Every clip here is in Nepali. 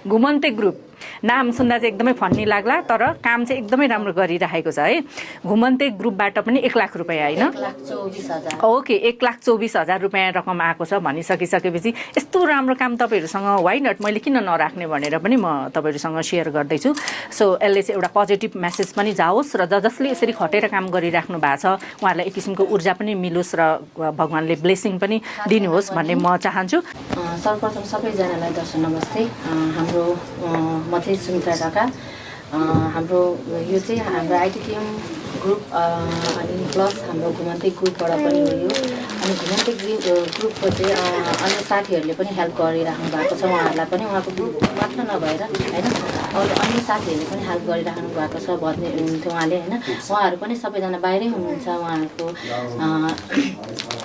घुमन्ते ग्रुप नाम सुन्दा चाहिँ एकदमै फन्नी लाग्ला, तर काम चाहिँ एकदमै राम्रो गरिरहेको छ है। घुमन्ते ग्रुपबाट पनि 1 लाख रुपियाँ होइन, 1,24,000 ओके 1,24,000 रुपियाँ रकम आएको छ भनिसकिसकेपछि यस्तो राम्रो काम तपाईँहरूसँग वाइ नट मैले किन नराख्ने भनेर पनि म तपाईँहरूसँग सेयर गर्दैछु। सो यसले चाहिँ एउटा पोजिटिभ मेसेज पनि जाओस् र जसले यसरी खटेर काम गरिराख्नु भएको छ उहाँहरूलाई एक किसिमको ऊर्जा पनि मिलोस् र भगवान्ले ब्लेसिङ पनि दिनुहोस् भन्ने म चाहन्छु। सर्वप्रथम सबैजनालाई दर्शक नमस्ते। हाम्रो म चाहिँ सुमित्रा ढका। हाम्रो यो चाहिँ हाम्रो आइटिटिएम ग्रुप अनि प्लस हाम्रो घुमन्ते ग्रुपबाट पनि हो यो। अनि घुमन्ते ग्रुपको चाहिँ अन्य साथीहरूले पनि हेल्प गरिराख्नु भएको छ। उहाँहरूलाई पनि उहाँको ग्रुप मात्र नभएर होइन अरू अन्य साथीहरूले पनि हेल्प गरिराख्नु भएको छ भन्ने हुन्थ्यो उहाँले होइन। उहाँहरू पनि सबैजना बाहिरै हुनुहुन्छ। उहाँहरूको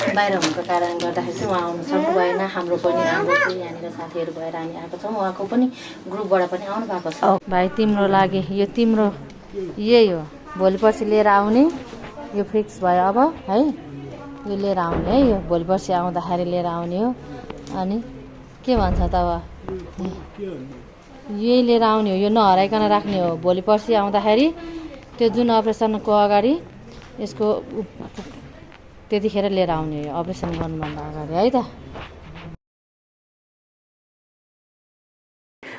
बाहिर हुनुको कारणले गर्दाखेरि चाहिँ उहाँ आउनु सक्नु भएन। हाम्रो चाहिँ यहाँनिर साथीहरू भएर हामी आएको छौँ। उहाँको पनि ग्रुपबाट पनि आउनु भएको छ। भाइ तिम्रो लागि यो तिम्रो यही हो, भोलि पर्सि लिएर आउने यो फिक्स भयो अब है। यो लिएर आउने है, यो भोलि पर्सि आउँदाखेरि लिएर आउने हो। अनि के भन्छ त अब यही लिएर आउने हो, यो नहराइकन राख्ने हो। भोलि पर्सि आउँदाखेरि त्यो जुन अपरेसनको अगाडि यसको त्यतिखेर लिएर आउने हो, अपरेसन गर्नुभन्दा अगाडि है त।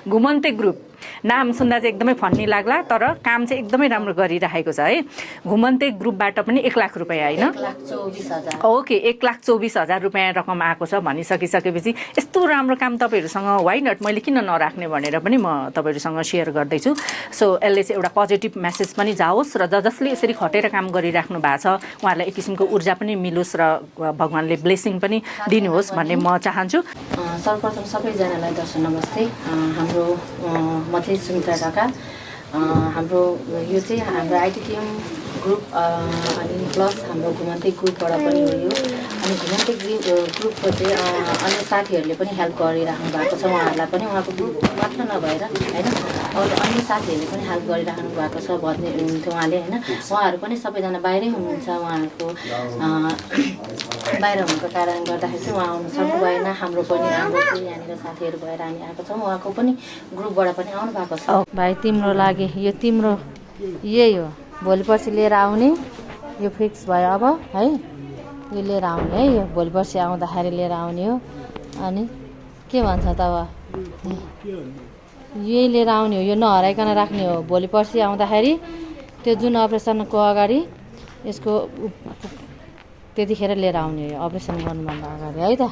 घुमन्ते ग्रुप नाम सुन्दा चाहिँ एकदमै फन्नी लाग्ला, तर काम चाहिँ एकदमै राम्रो गरिरहेको छ है। घुमन्ते ग्रुपबाट पनि 1 लाख रुपियाँ होइन, 1,24,000 ओके 1,24,000 रुपियाँ रकम आएको छ भनिसकिसकेपछि यस्तो राम्रो काम तपाईँहरूसँग वाइ नट मैले किन नराख्ने भनेर पनि म तपाईँहरूसँग सेयर गर्दैछु। सो यसले चाहिँ एउटा पोजिटिभ मेसेज पनि जाओस् र जसले यसरी खटेर काम गरिराख्नु भएको छ उहाँहरूलाई एक किसिमको ऊर्जा पनि मिलोस् र भगवान्ले ब्लेसिङ पनि दिनुहोस् भन्ने म चाहन्छु। सर्वप्रथम सबैजनालाई दर्शक नमस्ते। हाम्रो म चाहिँ सुमित्रा ढका। हाम्रो यो चाहिँ हाम्रो आइटिटिएम ग्रुप अनि प्लस हाम्रो घुमन्ते ग्रुपबाट पनि हो यो। अनि घुमन्ते ग्रुपको चाहिँ अन्य साथीहरूले पनि हेल्प गरिराख्नु भएको छ। उहाँहरूलाई पनि उहाँको ग्रुप मात्र नभएर होइन अरू अन्य साथीहरूले पनि हेल्प गरिराख्नु भएको छ भन्ने हुन्थ्यो उहाँले होइन। उहाँहरू पनि सबैजना बाहिरै हुनुहुन्छ। उहाँहरूको बाहिर हुनुको कारणले गर्दाखेरि चाहिँ उहाँ आउनु सक्नु भएन। हाम्रो चाहिँ यहाँनिर साथीहरू भएर हामी आएको छौँ। उहाँको पनि ग्रुपबाट पनि आउनु भएको छ। भाइ तिम्रो लागि यो तिम्रो यही हो, भोलि पर्सि लिएर आउने यो फिक्स भयो अब है। यो लिएर आउने है, यो भोलि पर्सि आउँदाखेरि लिएर आउने हो। अनि के भन्छ त अब यही लिएर आउने हो, यो नहराइकन राख्ने हो। भोलि पर्सि आउँदाखेरि त्यो जुन अपरेसनको अगाडि यसको त्यतिखेर लिएर आउने हो, अपरेसन गर्नुभन्दा अगाडि है त।